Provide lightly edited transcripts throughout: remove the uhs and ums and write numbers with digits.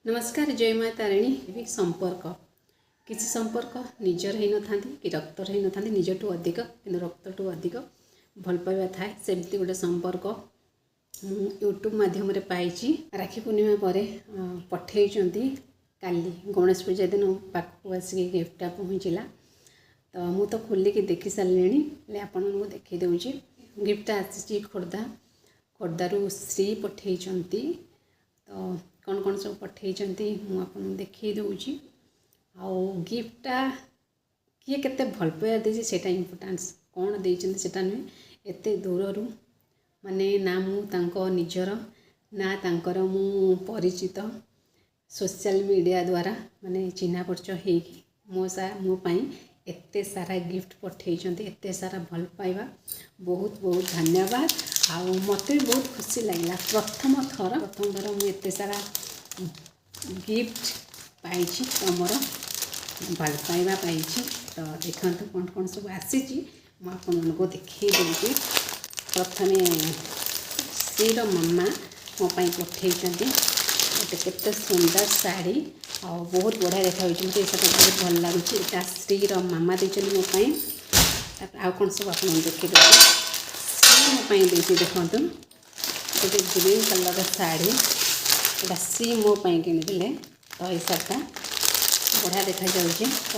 ନମସ୍କାର, ଜୟ ମା ତାରିଣୀ। ବି ସମ୍ପର୍କ, କିଛି ସମ୍ପର୍କ ନିଜର ହେଇନଥାନ୍ତି କି ରକ୍ତର ହେଇନଥାନ୍ତି, ନିଜଠୁ ଅଧିକ, କିନ୍ତୁ ରକ୍ତଠୁ ଅଧିକ ଭଲ ପାଇବା ଥାଏ। ସେମିତି ଗୋଟେ ସମ୍ପର୍କ ମୁଁ ୟୁଟ୍ୟୁବ୍ ମାଧ୍ୟମରେ ପାଇଛି। ରାକ୍ଷୀ ପୂର୍ଣ୍ଣିମା ପରେ ପଠେଇଛନ୍ତି। କାଲି ଗଣେଶ ପୂଜା ଦିନ ପାଖକୁ ଆସିକି ଗିଫ୍ଟଟା ପହଞ୍ଚିଲା। ତ ମୁଁ ତ ଖୋଲିକି ଦେଖି ସାରିଲିଣି, ହେଲେ ଆପଣଙ୍କୁ ଦେଖାଇ ଦେଉଛି। ଗିଫ୍ଟଟା ଆସିଛି ଖୋର୍ଦ୍ଧା, ଖୋର୍ଦ୍ଧାରୁ ଶ୍ରୀ ପଠେଇଛନ୍ତି। ତ କ'ଣ କ'ଣ ସବୁ ପଠେଇଛନ୍ତି ମୁଁ ଆପଣଙ୍କୁ ଦେଖାଇ ଦେଉଛି। ଆଉ ଗିଫ୍ଟଟା କିଏ କେତେ ଭଲ ପାଇବା ଦେଇଛି ସେଇଟା ଇମ୍ପୋର୍ଟାନ୍ସ, କ'ଣ ଦେଇଛନ୍ତି ସେଇଟା ନୁହେଁ। ଏତେ ଦୂରରୁ, ମାନେ ନା ମୁଁ ତାଙ୍କ ନିଜର ନା ତାଙ୍କର ମୁଁ ପରିଚିତ, ସୋସିଆଲ ମିଡ଼ିଆ ଦ୍ୱାରା ମାନେ ଚିହ୍ନା ପରିଚୟ ହେଇକି ମୋ ପାଇଁ ଏତେ ସାରା ଗିଫ୍ଟ ପଠେଇଛନ୍ତି, ଏତେ ସାରା ଭଲ ପାଇବା, ବହୁତ ବହୁତ ଧନ୍ୟବାଦ। ଆଉ ମୋତେ ବି ବହୁତ ଖୁସି ଲାଗିଲା। ପ୍ରଥମ ଥର ମୁଁ ଏତେ ସାରା ଗିଫ୍ଟ ପାଇଛି, ତମର ଭଲ ପାଇବା ପାଇଛି। ତ ଦେଖନ୍ତୁ କ'ଣ କ'ଣ ସବୁ ଆସିଛି, ମୁଁ ଆପଣମାନଙ୍କୁ ଦେଖାଇ ଦେଉଛି। ପ୍ରଥମେ ଶ୍ରୀର ମାମା ମୋ ପାଇଁ ପଠେଇଛନ୍ତି ଗୋଟେ କେତେ ସୁନ୍ଦର ଶାଢ଼ୀ, ଆଉ ବହୁତ ବଢ଼ିଆ ଦେଖାଯାଉଛି। ମୋତେ ଏ ଶାଢ଼ୀଟା ବହୁତ ଭଲ ଲାଗୁଛି। ଏଇଟା ଶ୍ରୀର ମାମା ଦେଇଛନ୍ତି ମୋ ପାଇଁ। ତାପରେ ଆଉ କ'ଣ ସବୁ ଆପଣଙ୍କୁ ଦେଖାଇ ଦେଉଛି। ଶ୍ରୀ ମୋ ପାଇଁ ଦେଇଛି, ଦେଖନ୍ତୁ, ଗୋଟେ ଗ୍ରୀନ୍ କଲର୍ର ଶାଢ଼ୀ। ଏଇଟା ଶ୍ରୀ ମୋ ପାଇଁ କିଣିଥିଲେ। ତ ଏଇ ଶାଢ଼ୀଟା ବଢ଼ିଆ ଦେଖାଯାଉଛି। ତ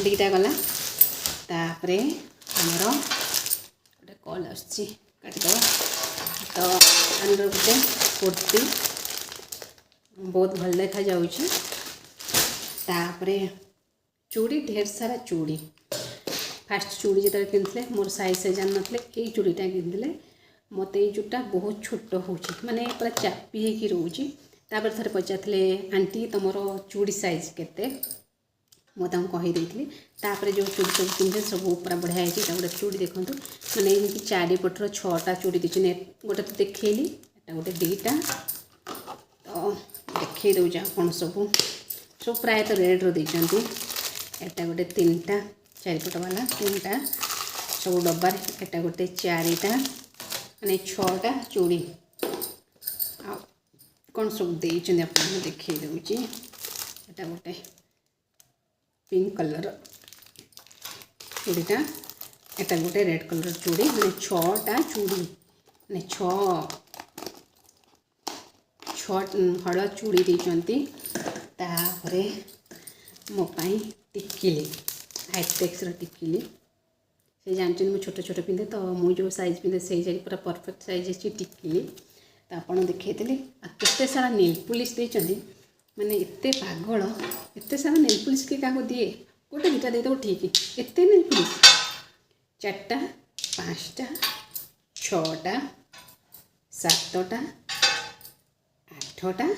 ଦୁଇଟା ଗଲା। ତାପରେ ଆମର ଗୋଟେ କଲ୍ ଆସୁଛି, କାଟିଦେବା। ତ ଆମର ଗୋଟେ କୁର୍ତ୍ତୀ, ବହୁତ ଭଲ ଦେଖାଯାଉଛି। ତାପରେ ଚୁଡ଼ି, ଢେର ସାରା ଚୁଡ଼ି। ଫାଷ୍ଟ ଚୁଡ଼ି ଯେତେବେଳେ କିଣିଥିଲେ, ମୋର ସାଇଜ୍ ସେ ଜାଣିନଥିଲେ, ଏଇ ଚୁଡ଼ିଟା କିଣିଥିଲେ। ମୋତେ ଏଇ ଚୁଡ଼ିଟା ବହୁତ ଛୋଟ ହେଉଛି, ମାନେ ପୁରା ଚାପି ହେଇକି ରହୁଛି। ତାପରେ ଥରେ ପଚାରିଥିଲେ, "ଆଣ୍ଟି, ତୁମର ଚୁଡ଼ି ସାଇଜ୍ କେତେ?" ମୁଁ ତାଙ୍କୁ କହିଦେଇଥିଲି। ତାପରେ ଯେଉଁ ଚୁଡ଼ି ସବୁ କିଣିଥିଲି, ସବୁ ପୁରା ବଢ଼ିଆ ହେଇଛି। ଏଇଟା ଗୋଟେ ଚୁଡ଼ି ଦେଖନ୍ତୁ, ମାନେ ଏମିତି ଚାରିପଟର ଛଅଟା ଚୁଡ଼ି ଦେଇଛନ୍ତି। ଗୋଟେ ତ ଦେଖେଇଲି, ଏଟା ଗୋଟେ, ଦୁଇଟା। ତ ଦେଖେଇ ଦେଉଛି ଆଉ କ'ଣ ସବୁ। ସବୁ ପ୍ରାୟତଃ ରେଡ଼୍ର ଦେଇଛନ୍ତି। ଏଟା ଗୋଟେ ତିନିଟା, ଚାରିପଟ ବାଲା ତିନିଟା, ସବୁ ଡବାରେ। ଏଟା ଗୋଟେ ଚାରିଟା, ମାନେ ଛଅଟା ଚୁଡ଼ି। ଆଉ କ'ଣ ସବୁ ଦେଇଛନ୍ତି ଆପଣଙ୍କୁ ଦେଖେଇ ଦେଉଛି। ଏଟା ଗୋଟେ ପିଙ୍କ କଲର୍ ଚୁଡ଼ିଟା, ଏଟା ଗୋଟେ ରେଡ଼୍ କଲର୍ ଚୁଡ଼ି, ମାନେ ଛଅଟା ଚୁଡ଼ି, ମାନେ ଛଅ ଛଅ ହଳ ଚୁଡ଼ି ଦେଇଛନ୍ତି। ତାପରେ ମୋ ପାଇଁ ଟିକିଲି, ହାଇଟେକ୍ସର ଟିକିଲି। ସେ ଜାଣିଛନ୍ତି ମୁଁ ଛୋଟ ଛୋଟ ପିନ୍ଧେ, ତ ମୁଁ ଯେଉଁ ସାଇଜ୍ ପିନ୍ଧେ ସେଇ ସାଇଜ୍ ପୁରା ପରଫେକ୍ଟ ସାଇଜ୍ ଅଛି ଟିକିଲି। ତ ଆପଣ ଦେଖେଇଥିଲି। ଆଉ କେତେ ସାରା ନେଲ୍ ପଲିସ୍ ଦେଇଛନ୍ତି, ମାନେ ଏତେ ପାଗଳ, ଏତେ ସାରା ନେଲ୍ ପଲିସ୍ କିଏ କାହାକୁ ଦିଏ? ଗୋଟେ ଦୁଇଟା ଦେଇଦେବ ଠିକ୍, ଏତେ ନେଲ୍ ପଲିସ୍! ଚାରିଟା, ପାଞ୍ଚଟା, ଛଅଟା, ସାତଟା, ଆଠଟା,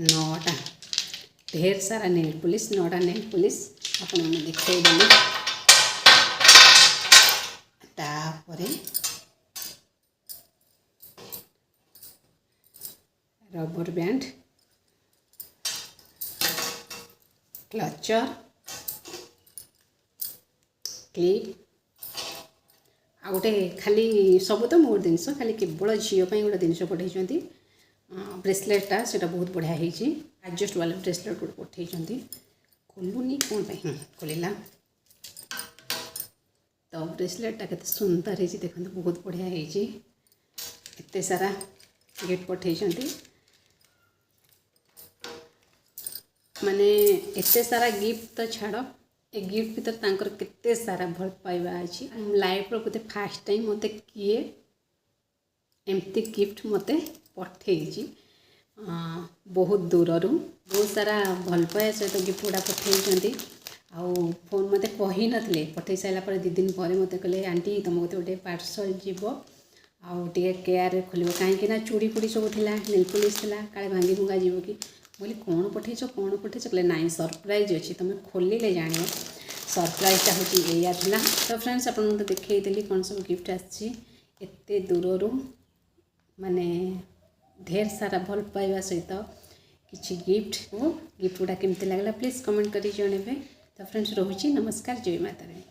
ନଅଟା, ଢେର ସାରା ନେଲ୍ ପଲିସ୍, ନଅଟା ନେଲ୍ ପଲିସ୍ ଆପଣମାନେ ଦେଖେଇଦେଲି। ତାପରେ ରବର ବ୍ୟାଣ୍ଡ, କ୍ଲଚର୍, କ୍ଲିପ୍, ଆଉ ଗୋଟେ ଖାଲି ସବୁ ତ ମୋର ଜିନିଷ, ଖାଲି କେବଳ ଝିଅ ପାଇଁ ଗୋଟେ ଜିନିଷ ପଠେଇଛନ୍ତି, ବ୍ରେସଲେଟ୍ଟା। ସେଇଟା ବହୁତ ବଢ଼ିଆ ହେଇଛି। ଆଡ଼ଜଷ୍ଟ ବାଲା ବ୍ରେସଲେଟ୍ ଗୋଟେ ପଠେଇଛନ୍ତି। ଖୋଲୁନି କ'ଣ ପାଇଁ? ଖୋଲିଲା। ତ ବ୍ରେସଲେଟ୍ଟା କେତେ ସୁନ୍ଦର ହେଇଛି ଦେଖନ୍ତୁ, ବହୁତ ବଢ଼ିଆ ହେଇଛି। ଏତେ ସାରା ଗିଫ୍ଟ ପଠେଇଛନ୍ତି, ମାନେ ଏତେ ସାରା ଗିଫ୍ଟ ତ ଛାଡ଼, ଏ ଗିଫ୍ଟ ଭିତରେ ତାଙ୍କର କେତେ ସାରା ଭଲ ପାଇବା ଅଛି। ଲାଇଫ୍ର ବୋଧେ ଫାଷ୍ଟ ଟାଇମ୍ ମୋତେ କିଏ ଏମିତି ଗିଫ୍ଟ ମୋତେ ପଠେଇଛି ବହୁତ ଦୂରରୁ, ବହୁତ ସାରା ଭଲ ପାଇବା ସହିତ ଗିଫ୍ଟ ଗୁଡ଼ା ପଠେଇଛନ୍ତି। ଆଉ ଫୋନ୍ ମୋତେ କହିନଥିଲେ। ପଠେଇ ସାରିଲା ପରେ 2 ଦିନ ପରେ ମୋତେ କହିଲେ, "ଆଣ୍ଟି, ତୁମ କତିକି ଗୋଟେ ପାର୍ସଲ୍ ଯିବ ଆଉ ଟିକେ କେୟାରରେ ଖୋଲିବ।" କାହିଁକି ନା ଚୁଡ଼ି ଫୁଡ଼ି ସବୁ ଥିଲା, ନେଲ୍ ପଲିସ୍ ଥିଲା, କାଳେ ଭାଙ୍ଗି ଭୁଙ୍ଗା ଯିବ କି। ମୁଁ କହିଲି, "କ'ଣ ପଠେଇଛ? କ'ଣ ପଠେଇଛ?" କହିଲେ, "ନାଇଁ, ସରପ୍ରାଇଜ୍ ଅଛି, ତୁମେ ଖୋଲିଲେ ଜାଣିବ।" ସରପ୍ରାଇଜ୍ଟା ହେଉଛି ଏଇଆ ଥିଲା। ତ ଫ୍ରେଣ୍ଡସ୍, ଆପଣଙ୍କୁ ତ ଦେଖେଇଦେଲି କ'ଣ ସବୁ ଗିଫ୍ଟ ଆସିଛି ଏତେ ଦୂରରୁ, ମାନେ ଢେର ସାରା ଭଲ ପାଇବା ସହିତ କିଛି ଗିଫ୍ଟ। ଓ ଗିଫ୍ଟ ଗୁଡ଼ା କେମିତି ଲାଗିଲା, ପ୍ଲିଜ୍ କମେଣ୍ଟ କରି ଜଣାଇବେ। ତ ଫ୍ରେଣ୍ଡସ୍, ରହୁଛି। ନମସ୍କାର, ଜୟ ମା ତାରିଣୀ।